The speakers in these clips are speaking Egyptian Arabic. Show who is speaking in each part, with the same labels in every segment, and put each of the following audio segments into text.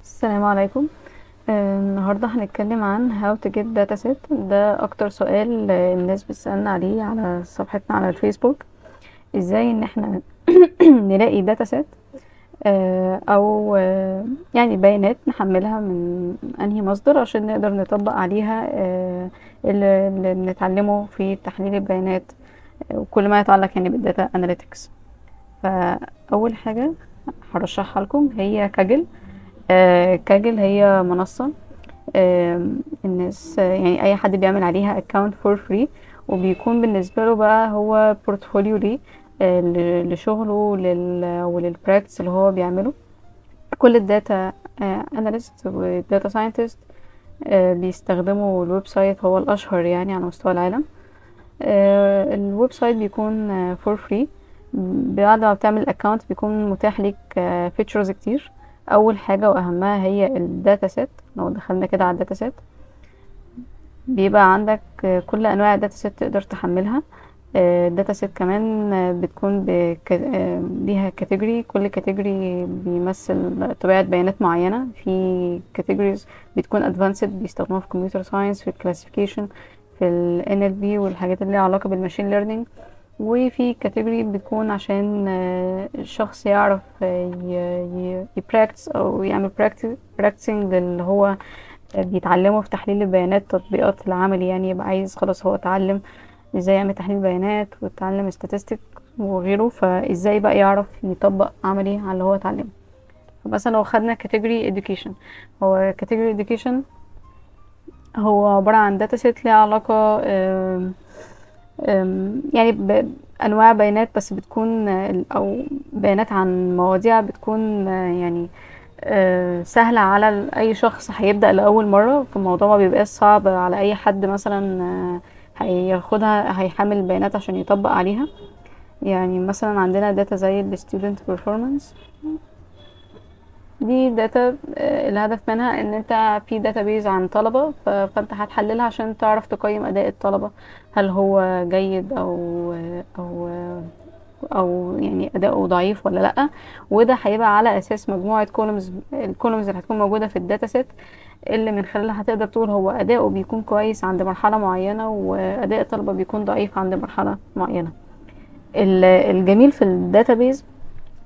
Speaker 1: السلام عليكم. النهاردة هنتكلم عن how to get data set. ده اكتر سؤال الناس بتسألنا عليه على صفحتنا على الفيسبوك، ازاي ان احنا نلاقي data set او يعني بيانات نحملها من انهي مصدر عشان نقدر نطبق عليها اللي بنتعلمه في تحليل البيانات وكل ما يتعلق يعني بال data analytics. فاول حاجة هرشحها لكم هي Kaggle. Kaggle هي منصة الناس يعني اي حد بيعمل عليها account for free، وبيكون بالنسبة له بقى هو portfolio ليه لشغلة ولل practice اللي هو بيعمله. كل ال data analyst وال data scientist بيستخدموا ال website، هو الاشهر يعني على مستوى العالم. ال website بيكون for free. بعد ما بتعمل account بيكون متاح ليك features كتير. اول حاجة واهمها هي ال data set. لو دخلنا كده على ال data set بيبقى عندك كل انواع ال data set تقدر تحملها. ال data set كمان بتكون ليها category، كل category بيمثل طبيعة بيانات معينة. في categories بتكون advanced بيستخدموها في computer science، في ال classification، في ال NLP والحاجات اللي ليها علاقة بال machine learning. وفي category بتكون عشان الشخص يعرف ي practice او يعمل practicing للي هو بيتعلمه في تحليل البيانات، تطبيقات العملي. يعني يبقى عايز خلاص هو اتعلم ازاي يعمل تحليل بيانات واتعلم statistics وغيره، فازاي بقى يعرف يطبق عملي على اللي هو اتعلمه. فمثلا لو خدنا category education، هو category education هو عبارة عن data set ليها علاقة آم، آم، يعني بأنواع بيانات، بس بتكون أو بيانات عن مواضيع بتكون يعني سهلة على أي شخص هيبدأ لأول مرة. فالموضوع ما بيبقاش صعب على أي حد مثلا هياخدها، هيحمل البيانات عشان يطبق عليها. يعني مثلا عندنا data زي ال student performance، دي data الهدف منها ان انت في database عن طلبة، فانت هتحللها عشان تعرف تقيم اداء الطلبة، هل هو جيد او يعني اداؤه ضعيف ولا لا. وده هيبقى على اساس مجموعة columns، ال columns اللي هتكون موجودة في ال data set اللي من خلالها هتقدر تقول هو اداؤه بيكون كويس عند مرحلة معينة واداء الطلبة بيكون ضعيف عند مرحلة معينة. الجميل في ال database،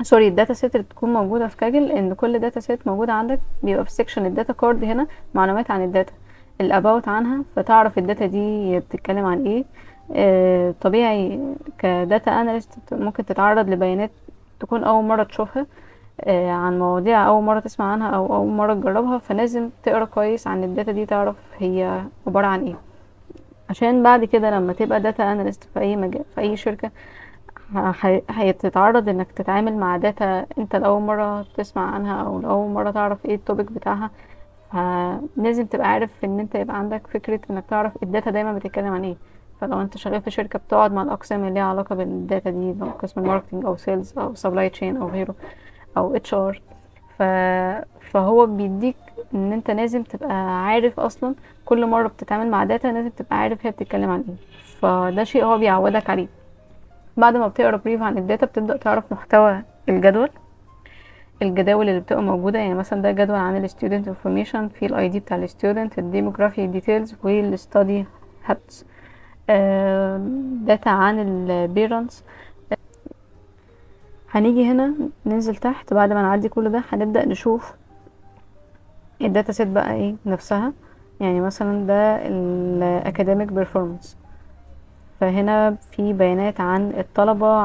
Speaker 1: sorry، ال data set اللي بتكون موجودة في Kaggle، ان كل data set موجودة عندك بيبقى في section ال data card هنا معلومات عن ال data، ال about عنها، فتعرف ال data دي بتتكلم عن ايه. طبيعي ك data analyst ممكن تتعرض لبيانات تكون اول مرة تشوفها، عن مواضيع اول مرة تسمع عنها او اول مرة تجربها، فلازم تقرا كويس عن ال data دي، تعرف هي عبارة عن ايه، عشان بعد كده لما تبقى data analyst في اي مجال في اي شركة هتتعرض انك تتعامل مع data انت لاول مرة تسمع عنها او لاول مرة تعرف ايه ال topic بتاعها. فلازم تبقى عارف ان انت يبقى عندك فكرة انك تعرف ال data دايما بتتكلم عن ايه. فلو انت شغال في شركة بتقعد مع الاقسام اللي ليها علاقة بال data دي، لو قسم ال marketing او sales او supply chain او غيره او HR، فهو بيديك ان انت لازم تبقى عارف اصلا كل مرة بتتعامل مع data لازم تبقى عارف هي بتتكلم عن ايه. فده شيء هو بيعودك عليه. بعد ما بتقرا brief عن ال data بتبدأ تعرف محتوى الجدول، الجداول اللي بتبقى موجودة. يعني مثلا ده جدول عن ال student information، في ال ID بتاع ال student، ال demography details، وال study habits، data عن ال parents. هنيجي هنا ننزل تحت، بعد ما نعدي كل ده هنبدأ نشوف ال data set بقى ايه نفسها. يعني مثلا ده ال academic performance، فهنا في بيانات عن الطلبة،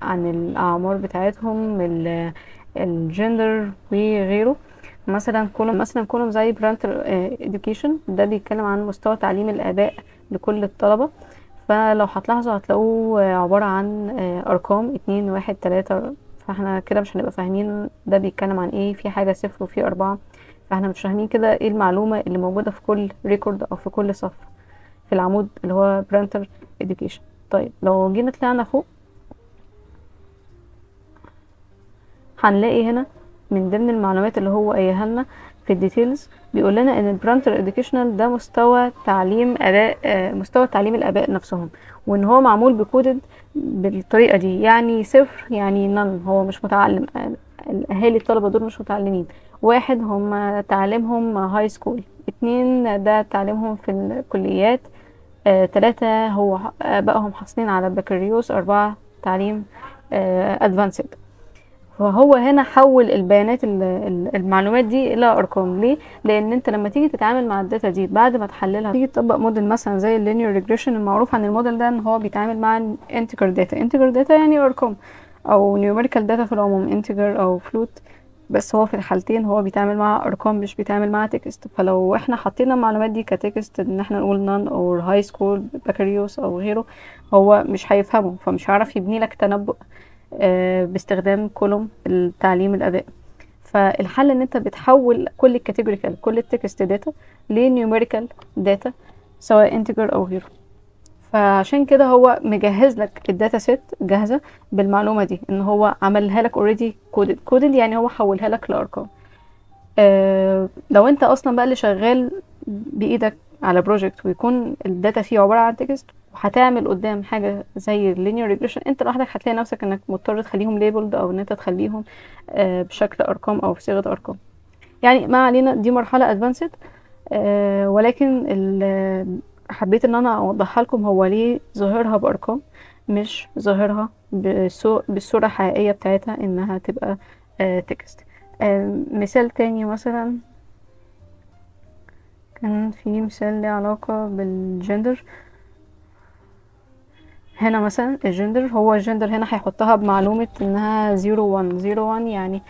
Speaker 1: عن الأعمار بتاعتهم، الجندر وغيره. مثلا column زي parental education، ده بيتكلم عن مستوى تعليم الآباء لكل الطلبة. فلو هتلاحظوا هتلاقوه عبارة عن أرقام 2 1 3، فاحنا كده مش هنبقى فاهمين ده بيتكلم عن ايه. في حاجة 0 وفي 4، فاحنا مش فاهمين كده ايه المعلومة اللي موجودة في كل record أو في كل صف في العمود اللي هو parental education. طيب لو جينا طلعنا فوق هنلاقي هنا من ضمن المعلومات اللي هو قايلها لنا في ال details، بيقول لنا ان ال parental educational ده مستوى تعليم اباء، مستوى تعليم الاباء نفسهم، وان هو معمول ب coded بالطريقة دي، يعني 0 يعني none، هو مش متعلم، الاهالي الطلبة دول مش متعلمين. واحد هم تعليمهم high school، 2 ده تعليمهم في الكليات، 3 هو بقهم حاصلين على بكالوريوس، 4 تعليم advanced. فهو هنا حول البيانات المعلومات دي الى ارقام. ليه؟ لان انت لما تيجي تتعامل مع ال data دي بعد ما تحللها، تيجي تطبق موديل مثلا زي ال linear regression. المعروف عن الموديل ده ان هو بيتعامل مع integer data. integer data يعني ارقام او numerical data في العموم، integer او float، بس هو في الحالتين هو بيتعامل مع ارقام مش بيتعامل مع text. فلو احنا حطينا المعلومات دي ك text، ان احنا نقول none او high school بكالوريوس او غيره، هو مش هيفهمه، فمش هيعرف يبني لك تنبؤ باستخدام column التعليم الاباء. فالحل ان انت بتحول كل ال categorical، كل ال text data ل numerical data سواء integer او غيره. فعشان كده هو مجهز لك ال data set جاهزة بالمعلومه دي، ان هو عملها لك already coded. coded يعني هو حولها لك لارقام. لو انت اصلا بقى اللي شغال بايدك على project ويكون ال data فيه عبارة عن text، وهتعمل قدام حاجة زي ال linear regression، انت لوحدك هتلاقي نفسك انك مضطر تخليهم labeled، او ان انت تخليهم بشكل ارقام او بصيغة ارقام. يعني ما علينا، دي مرحلة advanced، ولكن حبيت ان انا اوضحها لكم هو ليه ظاهرها بارقام مش ظاهرها بالصورة الحقيقية بتاعتها انها تبقى text. مثال تاني مثلا، كان في مثال له علاقة بالجندر. هنا مثلا الجندر، هو الجندر هنا هيحطها بمعلومة انها 0 1 0 1، يعني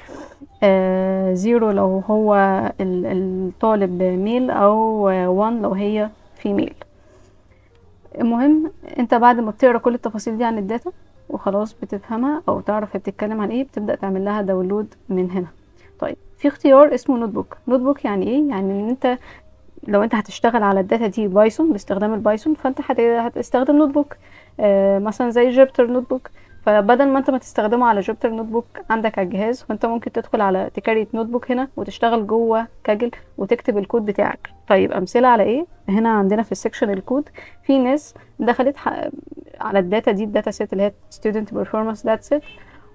Speaker 1: 0 لو هو الطالب male، او 1 لو هي female. المهم انت بعد ما بتقرا كل التفاصيل دي عن ال data وخلاص بتفهمها او تعرف هي بتتكلم عن ايه، بتبدا تعمل لها download من هنا. طيب في اختيار اسمه notebook. notebook يعني ايه؟ يعني ان انت لو انت هتشتغل على ال data دي Python باستخدام ال Python، فانت هتستخدم notebook مثلا زي Jupyter Notebook. فبدل ما انت ما تستخدمه على Jupyter Notebook عندك على الجهاز، فانت ممكن تدخل على ت create notebook هنا وتشتغل جوه Kaggle وتكتب الكود بتاعك. طيب امثلة على ايه؟ هنا عندنا في ال section ال code في ناس دخلت على ال data دي، ال data set اللي هي student performance data set،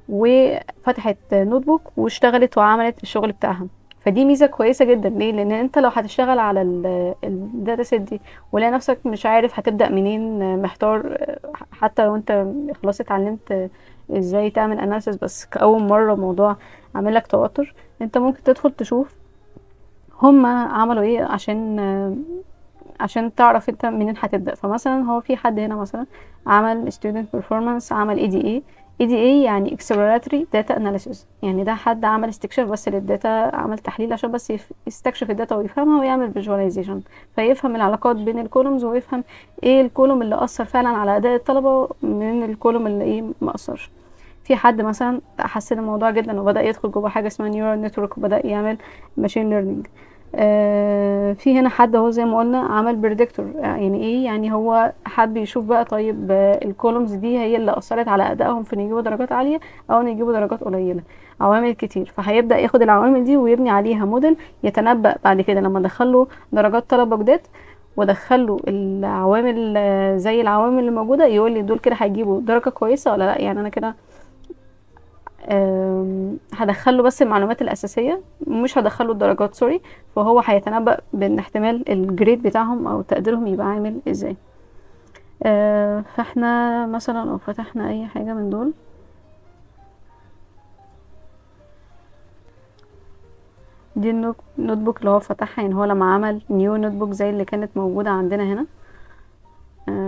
Speaker 1: وفتحت notebook واشتغلت وعملت الشغل بتاعها. فدي ميزة كويسة جدا. ليه؟ لان انت لو هتشتغل على ال data set دي ولا نفسك مش عارف هتبدا منين، محتار، حتى لو انت خلاص اتعلمت ازاي تعمل analysis بس كاول مرة الموضوع عامل لك توتر، انت ممكن تدخل تشوف هما عملوا ايه عشان تعرف انت منين هتبدا. فمثلا هو في حد هنا مثلا عمل student performance، عمل EDA. EDA يعني exploratory data analysis، يعني ده حد عمل استكشاف بس لل data، عمل تحليل عشان بس يستكشف ال data ويفهمها ويعمل visualization، فيفهم العلاقات بين ال columns ويفهم ايه ال column اللي اثر فعلا على اداء الطلبة من ال column اللي ايه ما اثرش. في حد مثلا حسن الموضوع جدا وبدا يدخل جوه حاجة اسمها neural network وبدا يعمل machine learning. في هنا حد هو زي ما قلنا عمل predictor. يعني ايه؟ يعني هو حب يشوف بقى طيب ال columns دي هي اللي اثرت على ادائهم في ان يجيبوا درجات عالية او ان يجيبوا درجات قليله، عوامل كتير. فهيبدا ياخد العوامل دي ويبني عليها موديل يتنبأ بعد كده لما ادخله درجات طلبه جداد وادخله العوامل زي العوامل اللي موجودة يقول لي دول كده هيجيبوا درجه كويسة ولا لا. يعني انا كده هدخله بس المعلومات الاساسية، مش هدخله الدرجات sorry، فهو هيتنبأ بان احتمال ال grade بتاعهم او تقديرهم يبقى عامل ازاي. فاحنا مثلا لو فتحنا اي حاجة من دول، دي ال notebook اللي هو فتحها، يعني هو لما عمل new notebook زي اللي كانت موجودة عندنا هنا،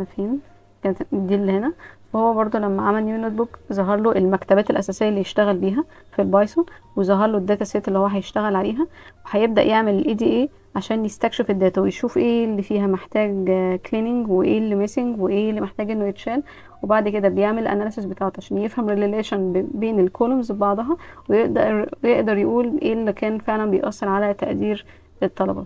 Speaker 1: فين كانت دي اللي هنا، فهو برضو لما عمل new notebook ظهر له المكتبات الاساسية اللي يشتغل بيها في ال Python، وظهر له ال data set اللي هو هيشتغل عليها، وهيبدا يعمل ال EDA عشان يستكشف ال data ويشوف ايه اللي فيها محتاج cleaning وايه اللي missing وايه اللي محتاج انه يتشال، وبعد كده بيعمل analysis بتاعته عشان يفهم relation بين ال columns ببعضها، ويقدر يقول ايه اللي كان فعلا بيأثر على تقدير الطلبة.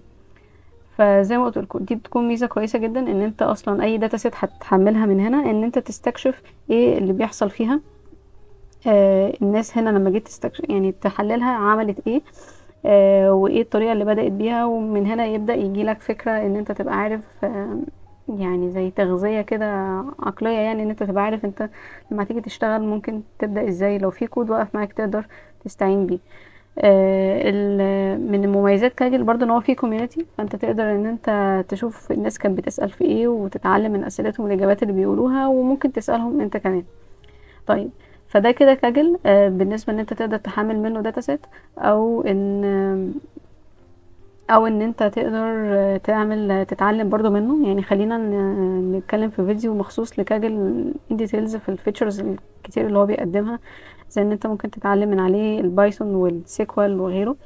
Speaker 1: فزي ما قلت لكم دي بتكون ميزة كويسة جدا، ان انت اصلا اي data set هتحملها من هنا ان انت تستكشف ايه اللي بيحصل فيها. الناس هنا لما جيت تستكشف يعني تحللها عملت ايه، وايه الطريقة اللي بدات بيها، ومن هنا يبدا يجي لك فكرة ان انت تبقى عارف، يعني زي تغذية كده عقلية، يعني ان انت تبقى عارف انت لما تيجي تشتغل ممكن تبدا ازاي، لو في كود واقف معاك تقدر تستعين بيه. من المميزات Kaggle برضو ان هو فيه community، فانت تقدر ان انت تشوف الناس كانت بتسأل في ايه وتتعلم من اسئلتهم والاجابات اللي بيقولوها، وممكن تسألهم انت كمان. طيب فده كده Kaggle بالنسبة ان انت تقدر تحمل منه data set، او ان انت تقدر تعمل تتعلم برضو منه. يعني خلينا نتكلم في فيديو مخصوص ل Kaggle in details في ال features الكتير اللي هو بيقدمها، زي ان انت ممكن تتعلم من عليه ال Python وال SQL وغيره.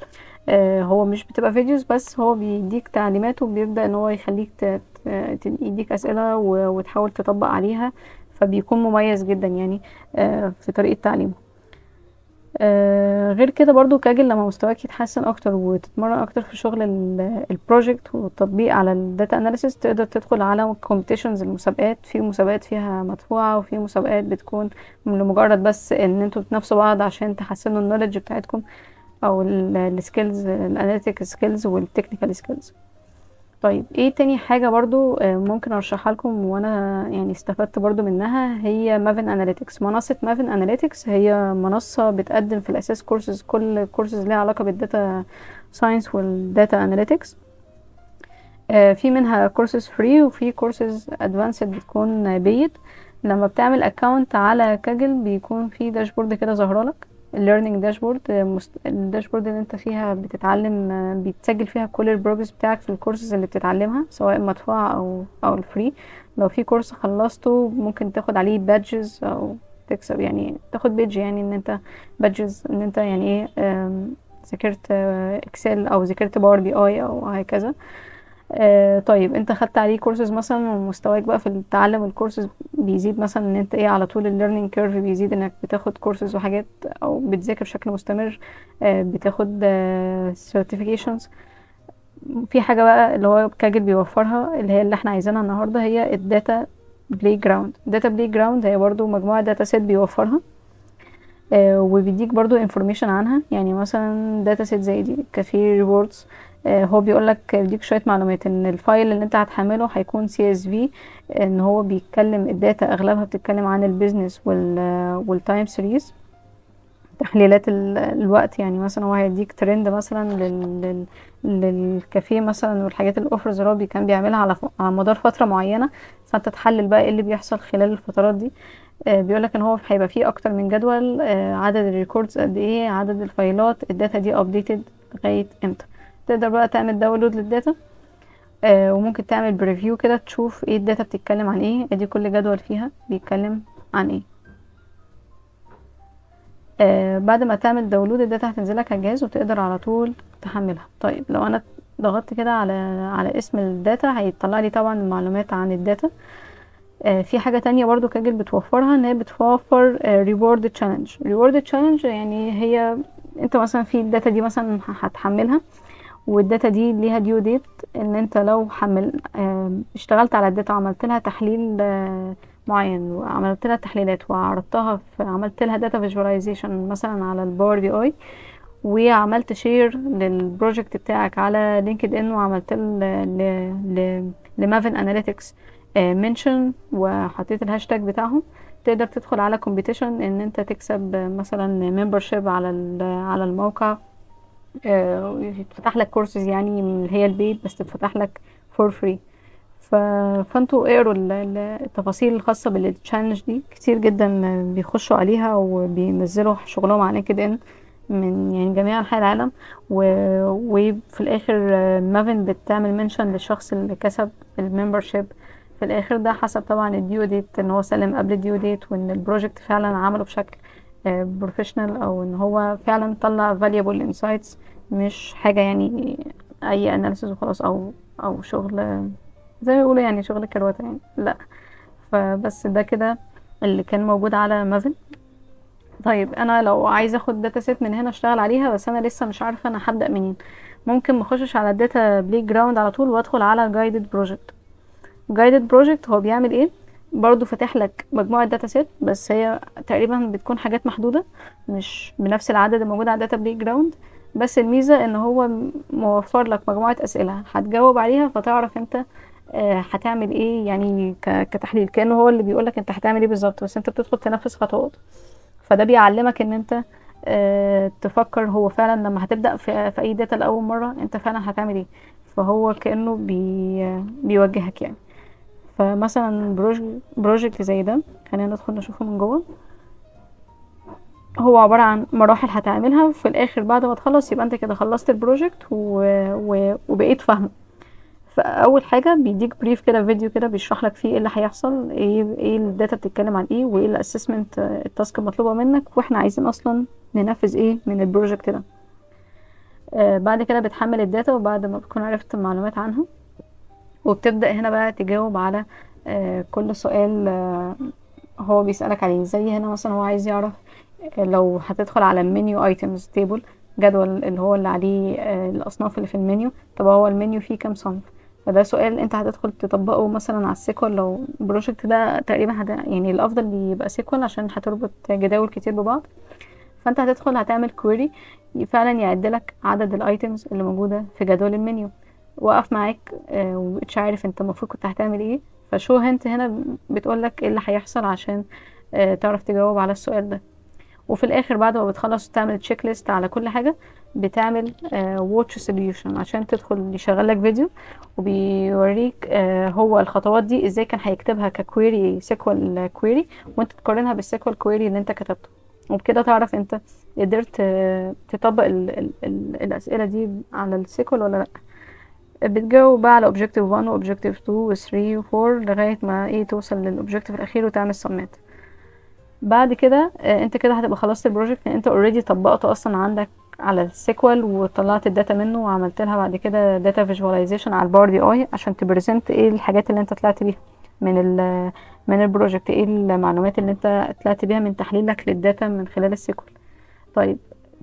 Speaker 1: هو مش بتبقى videos بس، هو بيديك تعليمات وبيبدأ ان هو يخليك يديك اسئلة وتحاول تطبق عليها، فبيكون مميز جدا يعني في طريقة تعليمه. غير كده برضو Kaggle لما مستواك يتحسن اكتر وتتمرن اكتر في شغل ال project والتطبيق على ال data analysis، تقدر تدخل على competitions، المسابقات. في مسابقات فيها مدفوعة، وفي مسابقات بتكون لمجرد بس ان انتوا تنافسوا بعض عشان تحسنوا ال knowledge بتاعتكم او ال skills، ال analytic skills وال technical skills. طيب ايه تاني حاجة برضو ممكن ارشحها لكم وانا يعني استفدت برضو منها؟ هي Maven Analytics. منصة Maven Analytics هي منصة بتقدم في الاساس كورسز، كل كورسز ليها علاقة بال data science وال data analytics. في منها courses free وفي courses advanced بتكون paid. لما بتعمل account على Kaggle بيكون في dashboard كده ظاهره لك، ال learning dashboard، ال dashboard اللي انت فيها بتتعلم، بيتسجل فيها كل ال progress بتاعك في الكورسز اللي بتتعلمها سواء مدفوعة او ال free. لو في course خلصته ممكن تاخد عليه badges او تكسب، يعني تاخد badge، يعني ان انت badges ان انت يعني ايه ذاكرت Excel او ذاكرت Power BI او هكذا. طيب انت خدت عليه كورسز مثلا ومستواك بقى في التعلم الكورسز بيزيد، مثلا ان انت ايه على طول ال learning curve بيزيد، انك بتاخد كورسز وحاجات او بتذاكر بشكل مستمر، بتاخد certifications. في حاجة بقى اللي هو Kaggle بيوفرها اللي هي اللي احنا عايزينها النهاردة، هي ال data playground. data playground هي برضو مجموعة data set بيوفرها وبيديك برضو information عنها. يعني مثلا data set زي دي cafe rewards، هو بيقول لك، بيديك شويه معلومات ان ال file اللي انت هتحمله هيكون CSV، ان هو بيتكلم ال data اغلبها بتتكلم عن ال business وال time series، تحليلات الوقت. يعني مثلا هو هيديك ترند مثلا للكافيه مثلا والحاجات ال offers اللي هو كان بيعملها على مدار فتره معينه، فانت تحلل بقى ايه اللي بيحصل خلال الفترات دي. بيقولك ان هو هيبقى فيه اكتر من جدول، عدد ال records قد ايه، عدد الفايلات، ال data دي updated لغايه امتى. تقدر بقى تعمل download لل data وممكن تعمل preview كده تشوف ايه ال data بتتكلم عن ايه. ادي كل جدول فيها بيتكلم عن ايه. بعد ما تعمل download ال data هتنزلك على الجهاز وتقدر على طول تحملها. طيب لو انا ضغطت كده على اسم ال data هيطلع لي طبعا المعلومات عن ال data. في حاجة تانية برضو Kaggle بتوفرها، ان هي بتوفر reward challenge. reward challenge يعني هي انت مثلا في ال data دي مثلا هتحملها، وال data دي ليها due date، ان انت لو حمل اشتغلت على ال data وعملت لها تحليل معين وعملت لها تحليلات وعرضتها في عملت لها data visualization مثلا على ال Power BI، وعملت share لل project بتاعك على LinkedIn، وعملت ل Maven Analytics mention وحطيت الهاشتاج بتاعهم، تقدر تدخل على competition ان انت تكسب مثلا membership على الموقع، يتفتح لك كورسز يعني من اللي هي ال paid بس تتفتح لك for free. فانتوا اقروا التفاصيل الخاصة بال challenge دي، كتير جدا بيخشوا عليها وبينزلوا شغلهم على LinkedIn من يعني جميع انحاء العالم، وفي الاخر Maven بتعمل mention للشخص اللي كسب ال membership في الاخر. ده حسب طبعا ال due date، ان هو سلم قبل ال due date وان ال project فعلا عمله بشكل professional، او ان هو فعلا طلع valuable insights، مش حاجة يعني اي analysis وخلاص، او شغل زي ما بيقولوا يعني شغل كروته يعني، لا. فبس ده كده اللي كان موجود على Maven. طيب انا لو عايزه اخد data set من هنا اشتغل عليها، بس انا لسه مش عارفه انا هبدا منين، ممكن ما اخشش على ال data playground على طول وادخل على guided project. guided project هو بيعمل ايه؟ برضو فاتح لك مجموعة data set، بس هي تقريبا بتكون حاجات محدودة، مش بنفس العدد الموجود على data playground، بس الميزة ان هو موفر لك مجموعة اسئلة هتجاوب عليها، فتعرف انت هتعمل ايه يعني كتحليل، كأنه هو اللي بيقولك انت هتعمل ايه بالظبط، بس انت بتدخل تنفذ خطوات. فده بيعلمك ان انت تفكر هو فعلا لما هتبدأ في اي data لأول مرة انت فعلا هتعمل ايه. فهو كأنه بيوجهك يعني. فمثلا project زي ده، خلينا ندخل نشوفه من جوه. هو عبارة عن مراحل هتعملها، وفي الاخر بعد ما تخلص يبقى انت كده خلصت ال project وبقيت فاهمه. فاول حاجة بيديك brief كده، فيديو كده بيشرح لك فيه ايه اللي هيحصل، ايه ال data بتتكلم عن ايه، وايه ال assessment ال task المطلوبة منك، واحنا عايزين اصلا ننفذ ايه من ال project ده. بعد كده بتحمل ال data، وبعد ما بتكون عرفت المعلومات عنها، وبتبدا هنا بقى تجاوب على كل سؤال هو بيسالك عليه. زي هنا مثلا هو عايز يعرف لو هتدخل على ال menu items table، جدول اللي هو اللي عليه الاصناف اللي في المنيو، طب هو المنيو فيه كام صنف؟ فده سؤال انت هتدخل تطبقه مثلا على ال SQL. لو ال project ده تقريبا يعني الافضل يبقى SQL عشان هتربط جداول كتير ببعض. فانت هتدخل هتعمل query فعلا يعدلك عدد ال items اللي موجودة في جدول المنيو. وقف معاك ومش عارف انت المفروض كنت هتعمل ايه، ف show hint هنا بتقولك ايه اللي هيحصل عشان تعرف تجاوب على السؤال ده. وفي الاخر بعد ما بتخلص تعمل checklist على كل حاجة، بتعمل watch solution عشان تدخل يشغل لك فيديو وبيوريك هو الخطوات دي ازاي كان هيكتبها ك query SQL query، وانت تقارنها بال SQL query اللي انت كتبته، وبكده تعرف انت قدرت تطبق ال ال ال الاسئلة دي على ال SQL ولا لا. بتجاوب بقى على objective 1 و objective 2 و 3 و 4 لغاية ما ايه توصل لل objective الاخير وتعمل submit. بعد كده انت كده هتبقى خلصت ال project، لان انت already طبقته اصلا عندك على ال SQL وطلعت ال data منه، وعملت لها بعد كده data visualization على ال Power BI عشان ت present ايه الحاجات اللي انت طلعت بيها من ال project، ايه المعلومات اللي انت طلعت بيها من تحليلك لل data من خلال ال SQL. طيب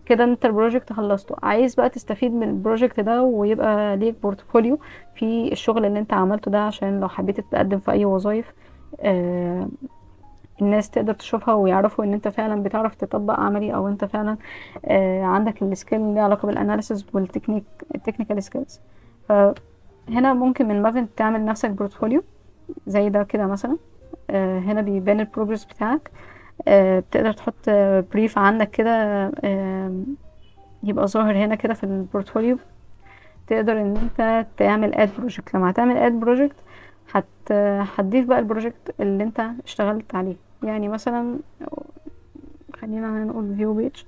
Speaker 1: كده انت ال project خلصته، عايز بقى تستفيد من ال project ده ويبقى ليك portfolio في الشغل اللي انت عملته ده، عشان لو حبيت تقدم في اي وظايف الناس تقدر تشوفها ويعرفوا ان انت فعلا بتعرف تطبق عملي، او انت فعلا عندك ال skill اللي علاقة بال analysis وال technique ال technical skills. فهنا ممكن من Maven تعمل نفسك portfolio زي ده كده مثلا. هنا بيبان ال progress بتاعك، بتقدر تحط brief عندك كده يبقى ظاهر هنا كده في ال portfolio. تقدر ان انت تعمل add project. لما هتعمل add project هتضيف بقى ال project اللي انت اشتغلت عليه. يعني مثلا خلينا نقول view page،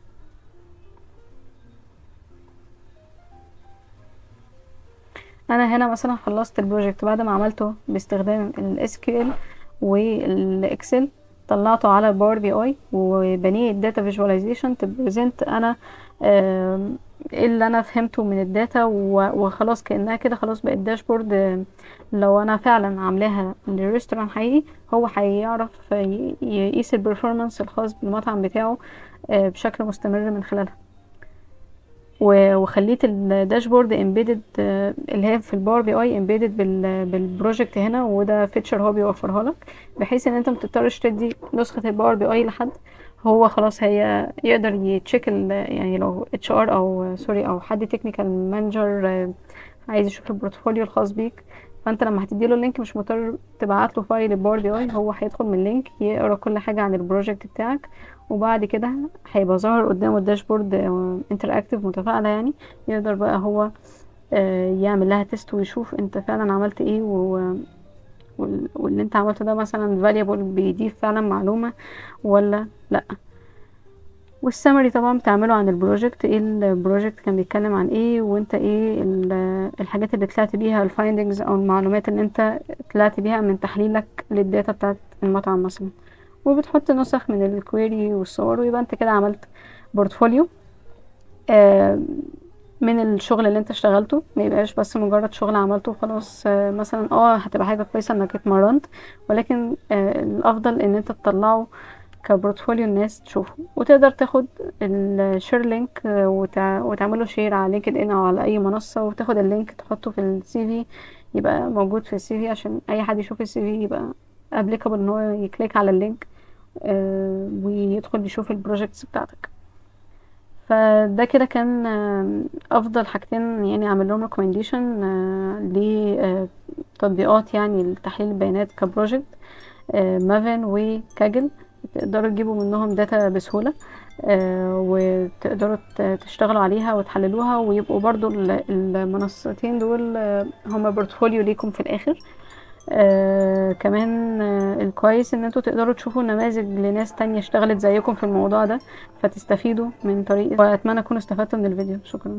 Speaker 1: انا هنا مثلا خلصت ال project بعد ما عملته باستخدام ال SQL وال Excel، طلعته على Power BI وبنيت data visualization ت present انا ايه اللي انا فهمته من ال data، وخلاص كانها كده خلاص بقت dashboard. لو انا فعلا عاملاها لل restaurant حقيقي، هو هيعرف يقيس ال performance الخاص بالمطعم بتاعه بشكل مستمر من خلالها. وخليت ال dashboard embedded اللي هي في ال Power BI embedded بال project هنا، وده feature هو بيوفرها لك بحيث ان انت متضطرش تدي نسخه ال Power BI لحد، هو خلاص هي يقدر ي check يعني لو HR او sorry او حد technical manager عايز يشوف ال portfolio الخاص بيك، فانت لما هتديله ال link مش مضطر تبعت له file ال Power BI، هو هيدخل من ال link يقرا كل حاجة عن ال project بتاعك، وبعد كده هيبقى ظاهر قدامه ال dashboard interactive متفاعله، يعني يقدر بقى هو يعمل لها test ويشوف انت فعلا عملت ايه، واللي انت عملته ده مثلا valuable بيضيف فعلا معلومة ولا لا. وال summary طبعا بتعمله عن ال project، ايه ال project كان بيتكلم عن ايه، وانت ايه الحاجات اللي طلعت بيها، ال findings او المعلومات اللي انت طلعت بيها من تحليلك لل data بتاعت المطعم مثلا. وبتحط نسخ من ال query والصور، ويبقى انت كده عملت portfolio من الشغل اللي انت اشتغلته، ما يبقاش بس مجرد شغل عملته وخلاص. مثلا هتبقى حاجة كويسة انك اتمرنت، ولكن الافضل ان انت تطلعه ك portfolio الناس تشوفه. وتقدر تاخد ال share link وتعمله share على LinkedIn او على اي منصة، وتاخد ال link تحطه في ال CV، يبقى موجود في ال CV عشان اي حد يشوف ال CV يبقى applicable ان هو ي click على ال link ويدخل يشوف ال projects بتاعتك. فده كده كان افضل حاجتين يعني اعمل لهم recommendation لتطبيقات يعني لتحليل البيانات ك project، Maven و Kaggle. تقدروا تجيبوا منهم data بسهولة، وتقدروا تشتغلوا عليها وتحللوها، ويبقوا برضو المنصتين دول هما portfolio ليكم في الاخر. كمان الكويس ان انتوا تقدروا تشوفوا نماذج لناس تانية اشتغلت زيكم في الموضوع ده، فتستفيدوا من طريقة. واتمنى تكونوا استفدتوا من الفيديو. شكرا.